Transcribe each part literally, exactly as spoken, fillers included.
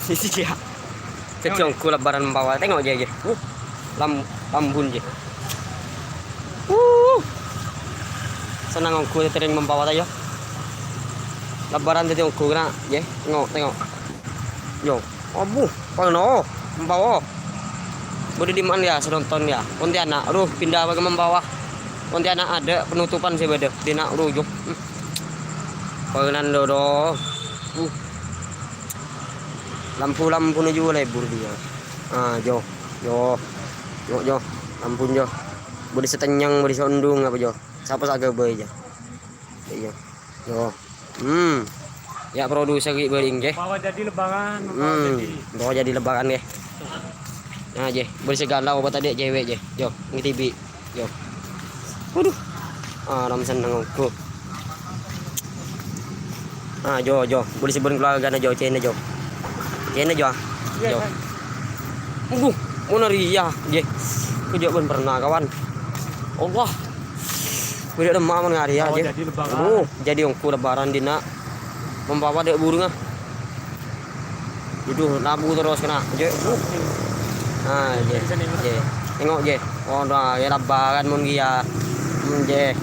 Isi, ya. Dhâddhi ongghu lebbhârân Mempawah. Tengok, jâ, jâ. Uh, lam-, lambun, jâ. Uh. Senneng ongghu tereng Mempawah, yâ. Lebbhârân dhâddhi ongghu kèna, jâ. Tengok, tengok. Yo. Abu, pano, Mempawah. Bâdâ è dimma, yâ, sè nonton, yâ? Pontianak, aduh, pindah ka Mempawah. Pontianak adâ' penutupan sè bâdâ. Dinna', aduh, jok. Hmm. Panganan, do, do. Uh. Lampu-lampuna jiyâ lebur, jâ. Ah, jâ. Jâ. Jâ, jâ. Lampuna, jâ. Bâdâ sè tennyang, bâdâ sè ondung apa, jâ? Sapa sè aghâbây, jâ? Iyâ. Jâ. Hmm. Yâ, produser ghi' bâling, jâ. Mempawah jadi lebbhârân, Mempawah jadi. Mempawah jadi lebbhârân, jâ. Nah, jâ. Bâdâ sè galau apa tadâ' cewek, jâ. Jâ, ngitibi. Jâ. Waduh. Ah, lam senneng ongghu. Ah, jâ, jâ. Bâdâ sè bân keluargana, jâ. Cèna, jâ. Cèna, jâ. Iyâ, jâ. Kan. Ongghu, mon arèya, jâ. Kejjhâ' bân pernah, kawan. Allah. Bâdâ è dimma mon arèya, jâ. Oh, jadi lebbhârân. Oh, jadi ongghu lebbhârân dinna'. Mempawah adâ' burungnga. Duduh, labu terros kèna. Jâ. Ah, jâ. Jâ. Tengok, jâ. Oh, dah, yâ, lebbhârân mon kèya. Hmm, jâ.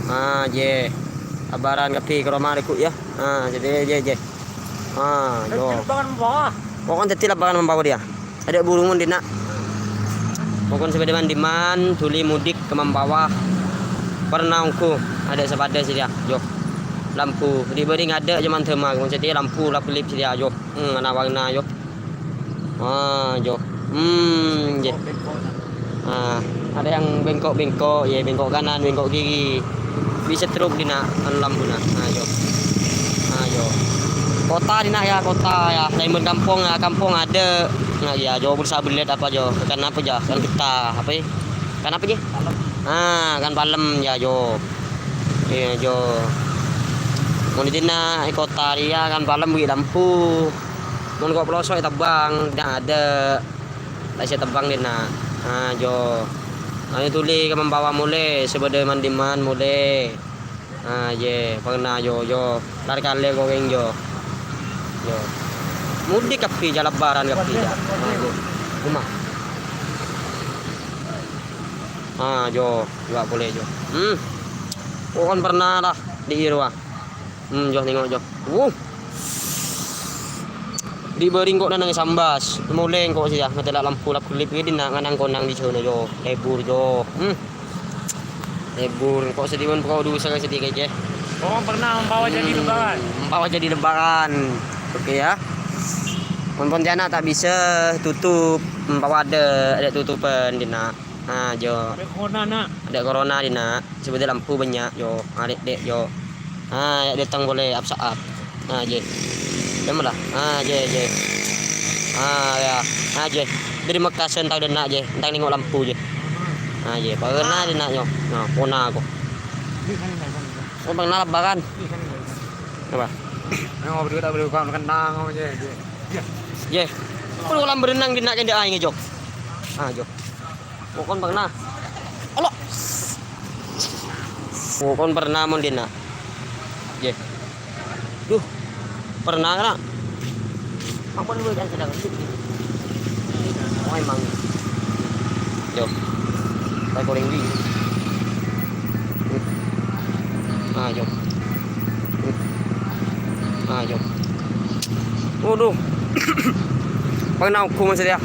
Ah, jâ. Lebbhârân kabbhi ka roma, rèko, yâ. Ah, jadi, jâ, jâ. Ah, yo. Jadi lebbhârân Mempawah. Pokokna jadi lebbhârân Mempawah, yâ. Adâ' burung mon dinna'. Pokokna sè bâdâ man-dimman, dhuli mudik ka Mempawah. Pernah ongghu, adâ' sapadâ sè dhiyâ, jâ. Lampu, di bâdâ ngadâ' jâman dâmma, mon satèya lampu lap-kelip sè dhiyâ, jâ. Hmm, ana warna, jâ. Ah, jâ. Hmm, jâ. Ah, ada yang bengkok-bengkok, yâ, bengkok kanan, bengkok kiri. Bisa truk dinna', kan lampuna. Ah, jâ. Ah, jâ. Kottha dinna', yâ, kottha, yâ. Laèn bân kampong, yâ, kampong adâ'. Nah, yâ, jâ, pulsa bellet apa, jâ? Kan apa, jâ? Kan kita, apa, yâ? Kan apa, jâ? Ah, kan palem, yâ, jâ. Iyâ, jâ. Mon è dinna' è kottha rèya kan palem bi' lampu. Mon ko' peloso' ètèbâng, ta' adâ'. Ta' sè tèbâng dinna'. Ah, jâ. Ayo dhuli ka Mempawah molè, sè bâdâ man-dimman molè. Ah, yâ, pernah, jâ, jâ. Lar kalè ko' kèng, jâ. Jâ. Mudik kabbhi, jâ, lebbhârân kabbhi, jâ. Ah, jâ. Omah. Ah, jâ, jâ polè, jâ. Hmm. Pokokna pernah lah, di Irwa. Hmm, jâ, nèngok, jâ. Wuh. Di bâring ko' nang sambas. Molè ko' sè, yâ, ngatela' lampu lap-kelip ghi' dinna' nganang-konang di jâuna, jâ. Lebur, jâ. Hmm. Lebur, ko' sè dimman ko' dusa ka sè dhika, jâ. Oh, pernah Mempawah jadi lebbhârân. Hmm, Mempawah jadi lebbhârân. Oke, yâ. Mon Pontianak ta' bisa tutup, Mempawah adâ', adâ' tutupân dinna'. Ah, jâ. Adâ' corona, na'. Adâ' corona dinna'. Sè bâdâ lampu bânnya', jâ. Arè', dek, jâ. Ah, yâ, dâteng polè, ap-saap. Ah, jâ. Dâmma la. Ah, jâ, jâ. Ah, yâ. Ah, jâ. Dâri Mekkas entang dinna', jâ. Entang nèngok lampu, jâ. Ah, jâ. Pernah dinna', jâ. Nah, pona ko'. Oh, pernah lebbhârân. Apa? Nèngok berdua tak boleh bukan kentang, apa, jâ, jâ. Jâ. Kolam berenang dinna' kèndhâ aèng, jâ. Ah, jâ. Pokokna pernah. Allah. Pokokna pernah mon dinna'. Jâ. Duh. Pernah, kèra? Ampon, lu kan sedang hidup. Oh, emang. Jâ. Saya goreng di. Ah, jâ. Ah, jâ. Waduh. Pernah ongghu mon satèya.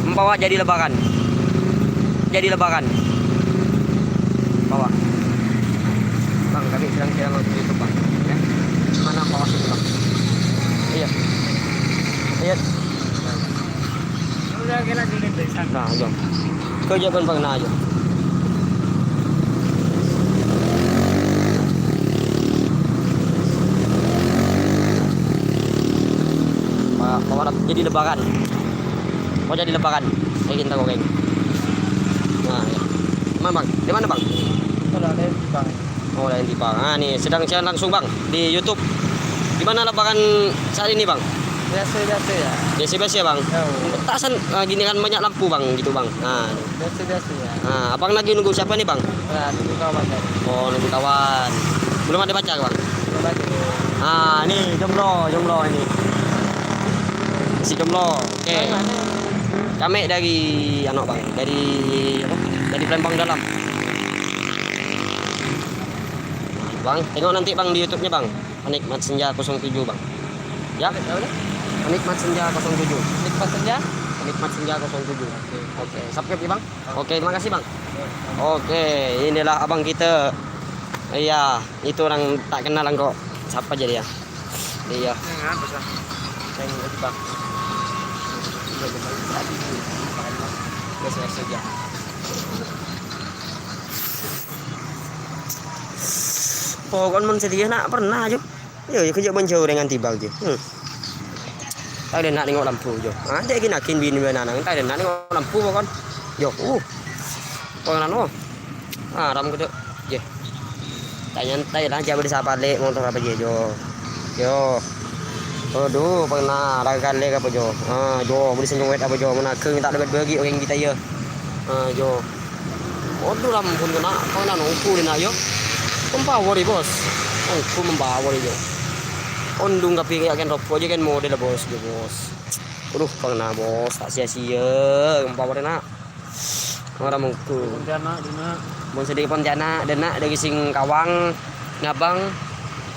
Mempawah jadi lebbhârân. Jadi lebbhârân. Mempawah. Bang, kami sedang, sedang nonton YouTube, Bang. Ya. Mana Mempawah sini, Bang? Iya. Iya. Nah, jâ. Kejjhâ' bân pernah, jâ. Wah, pokokna jadi lebbhârân. Mau jadi lebbhârân. Saya cinta kok, Keng. Nah, ya. Mana, Bang? Di mana, Bang? Kalau ada yang, Bang. Oh, laèn di Bang. Ah, nih, sedang siaran langsung, Bang, di YouTube. Gimana lebbhârân saat ini, Bang? Biasa-biasa, ya. Biasa-biasa, ya, Bang? Ya. Tak sen-, eh, gini kan banyak lampu, Bang, gitu, Bang. Nah, biasa-biasa, ya. Nah, Abang lagi nunggu siapa nih, Bang? Nah, nunggu kawan, Bang. Oh, nunggu kawan. Belum ada pacar, Bang? Belum ada. Ah, ini jomblo, jomblo ini. Si Jomblo. Oke. Kami dari, anu, Bang, dari, apa? Dari Palembang Dalam. Bang, tengok nanti, Bang, di YouTube-nya, Bang. Penikmat Senja kosong tujuh, Bang. Ya? Apa, apa? Penikmat Senja kosong tujuh. Penikmat Senja? Penikmat Senja kosong tujuh. Oke. Oke, subscribe ya, Bang. Oke, terima kasih, Bang. Oke, inilah abang kita. Iya, itu orang tak kenal engko'. Siapa jadi ya? Iya. Yang apa, Bang? Yang itu, Bang. Iya, Bang. Biasa-biasa aja. Pokoknya mon sedih nak pernah aja. Yo, yo, kejak menjauh dengan tiba aja. Hmm. Tadâ' na' nèngok lampu, yo. Ah, cè' ghi' naghin binè bân ana'na, tadâ' na' nèngok lampu, pokon. Yo, uh. Pokon anu. Haram gitu. Jè. Ta' nyantai lah, jhâ' bâdâ sapa lè' motor apa jè, yo. Yo. Aduh, pernah, rakan lè' apa, jo. Ah, jo, bâdâ sè nyowet apa, jo. Mon aghâng ta' dâpet bâgi orèng kita, yo. Ah, jo. Waduh, la ampon, kèna, kèna nongku, kèna, yo. Pembawa, ri, Bos. Nongku membawa, ri, yo. Ondung kabbhi kèya kèn robbhu jâ kèn model, Bos, yo, Bos. Waduh, kèna, Bos, ta' sia-sia, membawa, kèna. Ora mongku. Pontianak, dina. Mon sedikit Pontianak, dâna' dâri Singkawang, Nabang,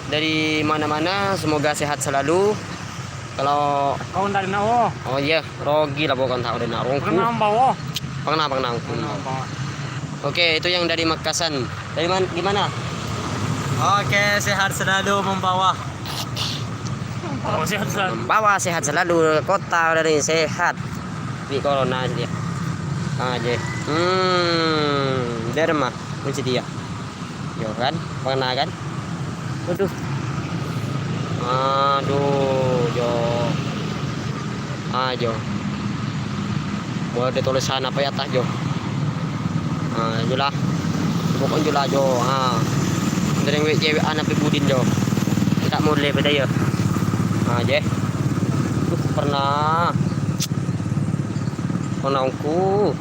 dari mana-mana, semoga sehat selalu. Kalau Kau dari na, oh. Oh iya. Rogi la pokon tao dâna' rongku. Pernah, Mbak, oh. Pernah, pernah, pernah. Pernah, Mbak. Oke, itu yang dari Mekasan. Dari man-, gimana? Oke, sehat selalu membawa. Oh, sehat selalu. Membawa sehat selalu, kota dari sehat. Di corona dia. Ah, je. Hmm, derma, kunci dia. Yo kan, pernah kan? Waduh. Aduh, Jo. Ah, Jo. Boleh ada tulisan apa ya atas, Jo? Ah, Jo lah. Pokoknya Jo lah, Jo. Ah. Dari cewek anak budin, Jo. Kita mulai beda ya. Ah, je. Duh, pernah. Pernah aku.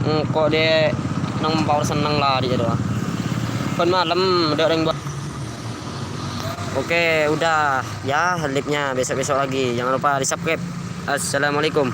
Engko' dek nang power seneng lah dia doang. Kan malam ada orang buat. Oke, udah ya live-nya, besok-besok lagi. Jangan lupa di-subscribe. Assalamualaikum.